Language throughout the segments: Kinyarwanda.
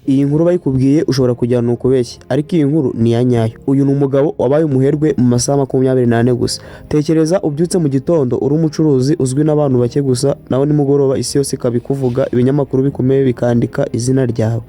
Iyi nkuru bayikubwiye ushobora kugira ni ukubeshya, ariko iyi nkuru ni iya nyayo. Uyu ni umugabo wabaye umuherwe mu masaha 24 gusa. Tekereza ubyutse mu gitondo uri umucuruzi uzwi n'abantu bake gusa, nawe nimugoroba isi yose ikaba ikuvuga, ibinyamakuru bikomeye bikandika izina ryawe,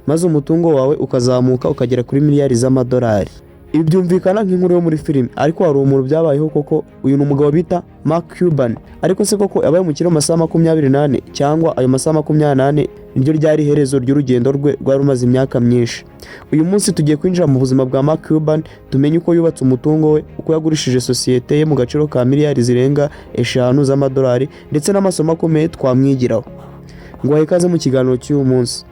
maze umutungo wawe ukazamuka ukagera kuri miliyari z'amadolari. Ibi byumvikana nk'inkuru yo muri filime, ariko hari umuntu byabayeho koko. Uyu ni umugabo bita Mark Cuban. Ariko se koko yabaye umukire mu masaha 24, cyangwa ayo masaha 24 niryo ryari iherezo ry'urugendo rwe rwari rumaze imyaka myinshi? Uyu munsi tugiye kwinjira mu buzima bwa Mark Cuban, tumenye uko yubatse umutungo we, uko yagurishije sosiyete ye mu gaciro ka miliyari zirenga 5 z'amadolari, ndetse n'amasomo akomeye twamwigiraho. Ngo ikaze mu kiganiro cy'uyu munsi.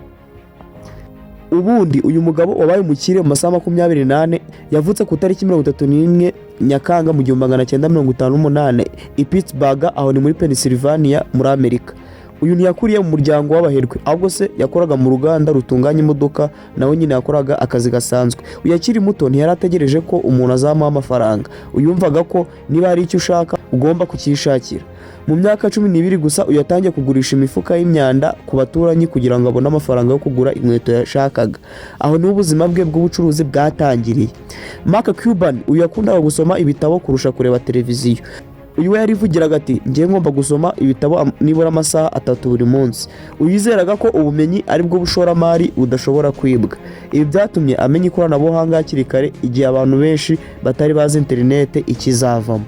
Ubundi uyu mugabo wabaye umukire mu masaha 24 yavutse ku itariki 31 Nyakanga mu 1958 i Pittsburgh, aho ni muri Pennsylvania muri Amerika. Uyu ntiyakuriye mu muryango w'abaherwe, ahubwo se yakoraga mu ruganda rutunganya imodoka, nawe nyine yakoraga akazi gasanzwe. Uyu akiri muto ntiyari ategereje ko umuntu azamuha amafaranga. Uyu yumvaga ko niba hari icyo ushaka ugomba kucyishakira. Mu myaka 12 gusa, uyu yatangiye kugurisha imifuka y'imyanda ku baturanyi kugira ngo abone amafaranga yo kugura inkweto yashakaga. Aho niho ubuzima bwe bw'ubucuruzi bwatangiriye. Mark Cuban uyu yakundaga gusoma ibitabo kurusha kureba televiziyo. Uyu we yarivugiraga ati: "Ngiye ngomba gusoma ibitabo nibura amasaha 3 buri munsi." Uyu yizeraga ko ubumenyi ari bwo bushoramari budashobora kwibwa. Ibi byatumye amenya ikoranabuhanga hakiri kare, igihe abantu benshi batari bazi interinete ikizavamo.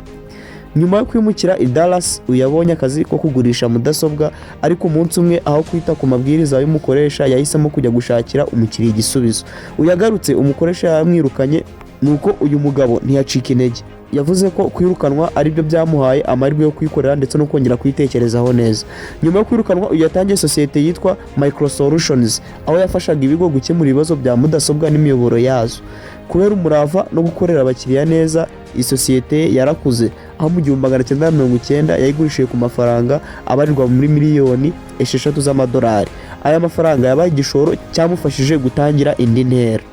Nyuma yo kwimukira i Dallas, uyu yabonye akazi ko kugurisha mudasobwa, ariko umunsi umwe, aho kwita ku mabwiriza y'umukoresha, yahisemo kujya gushakira umukiriya igisubizo. Uyu yagarutse umukoresha yamwirukanye. Nuko uyu mugabo ntiyacika intege. Yavuze ko kwirukanwa aribyo byamuhaye amahirwe yo kwikorera ndetse no kongera kwitekerezaho neza. Nyuma yo kwirukanwa, uyu yatangiye sosiyete yitwa Microsolutions, aho yafashaga ibigo gukemura ibibazo bya mudasobwa n'imiyoboro yazo. Kubera umurava no gukorera abakiriya neza, iyi sosiyete yarakuze, aho mu 1990 yayigurishije ku mafaranga abarirwa muri miliyoni 6 z'amadolari. Aya mafaranga yabaye igishoro cyamufashije gutangira indi ntera.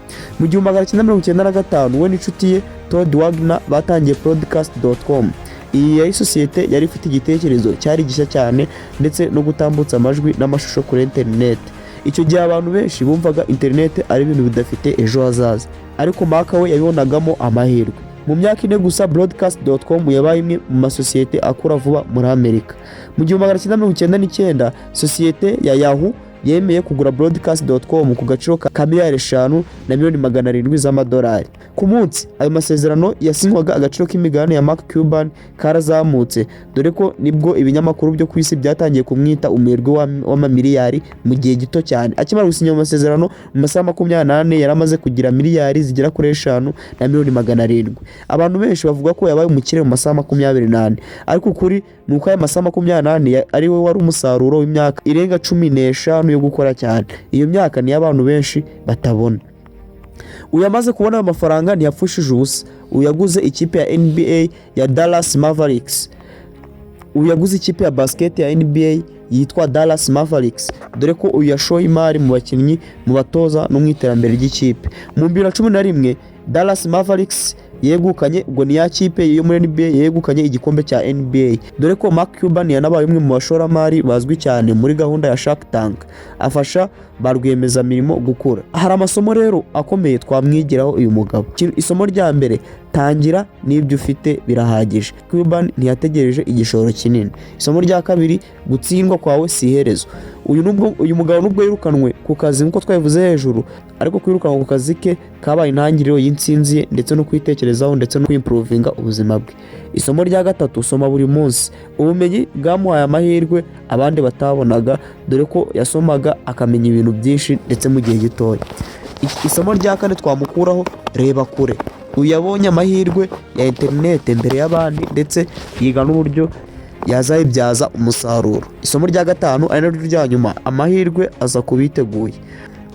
Mu 1995, we n'inshuti ye Todd Wagner batangiye Broadcast.com. Iyi yari sosiyete yari ifite igitekerezo cyari gishya cyane, ndetse no gutambutsa amajwi n'amashusho kuri interineti. Icyo gihe abantu benshi bumvaga interineti ari ibintu bidafite ejo hazaza, ariko Mark we yabibonagamo amahirwe. Mu myaka 4 gusa, Broadcast.com yabaye imwe mu masosiyete akura vuba muri Amerika. Mu 1999, sosiyete ya Yahoo yemeye kugura Broadcast.com ku gaciro ka miliyari 5 na miliyoni 700 z'amadolari. Ku munsi ayo masezerano yasinywaga, agaciro k'imigabane ya Mark Cuban karazamutse, dore ko nibwo ibinyamakuru byo ku isi byatangiye kumwita umuherwe w'amamiliyari mu gihe gito cyane. Akimara gusinya ayo masezerano, mu masaha 24 yari amaze kugira miliyari zigera kuri 5 na miliyoni 700. Abantu benshi bavuga ko yabaye umukire mu masaha 24, ariko ukuri ni uko aya masaha 24 ari we wari umusaruro w'imyaka irenga 15 yo gukora cyane. Iyo myaka niyo abantu benshi batabona. Uyu amaze kubona ayo mafaranga ntiyapfushije ubusa. Uyu yaguze ikipe ya NBA ya Dallas Mavericks. Uyu yaguze ikipe ya basket ya NBA yitwa Dallas Mavericks, dore ko uyu yashoye imari mu bakinnyi, mu batoza no mu iterambere ry'ikipe. Mu 2011, Dallas Mavericks yegukanye, ubwo ni ya kipe yo muri NBA yegukanye igikombe cya NBA, dore ko Mark Cuban yanabaye umwe mu bashoramari bazwi cyane muri gahunda ya Shark Tank, afasha ba rwiyemezamirimo gukura. Hari amasomo rero akomeye twamwigiraho uyu mugabo. Isomo rya mbere: tangira n'ibyo ufite birahagije. Cuban ntiyategereje igishoro kinini. Isomo rya kabiri: gutsindwa kwawe si iherezo. Uyu mugabo nubwo yirukanwe ku kazi nk'uko twabivuze hejuru, ariko kwirukanwa ku kazi ke kabaye intangiriro y'intsinzi ye, ndetse no kwitekerezaho, ndetse no kwimprovinga ubuzima bwe. Isomo rya gatatu: soma buri munsi. Ubumenyi bwamuhaye amahirwe abandi batabonaga, dore ko yasomaga akamenya ibintu byinshi ndetse mu gihe gitoya. Isomo rya kane twamukuraho: reba kure. Uyu yabonye amahirwe ya interinete mbere y'abandi, ndetse yiga n'uburyo yazayibyaza umusaruro. Isomo rya gatanu, ari naryo rya nyuma: amahirwe aza ku biteguye.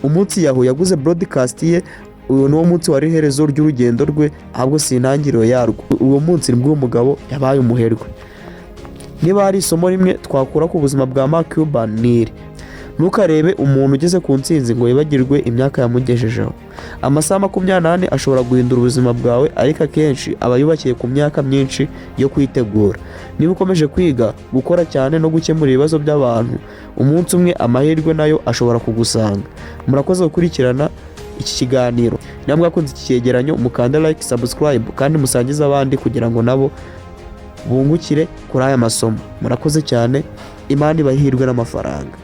Umunsi Yahoo yaguze Broadcast ye, uyu ni wo munsi wari iherezo ry'urugendo rwe, ahubwo si intangiriro yarwo. Uwo munsi nibwo uyu mugabo yabaye umuherwe. Niba hari isomo rimwe twakura ku buzima bwa Mark Cuban, ni iri: Ntukarebe umuntu ugeze ku ntsinzi ngo wibagirwe imyaka yamugejejeho. Amasaha 24 ashobora guhindura ubuzima bwawe, ariko akenshi aba yubakiye ku myaka myinshi yo kwitegura. Niba ukomeje kwiga, gukora cyane no gukemura ibibazo by'abantu, umunsi umwe amahirwe nayo ashobora kugusanga. Murakoze gukurikirana iki kiganiro. Niba mwakunze iki cyegeranyo, mukande like, subscribe kandi musangize abandi kugira ngo nabo bungukire kuri aya masomo. Murakoze cyane. Imana ibahirwe n'amafaranga.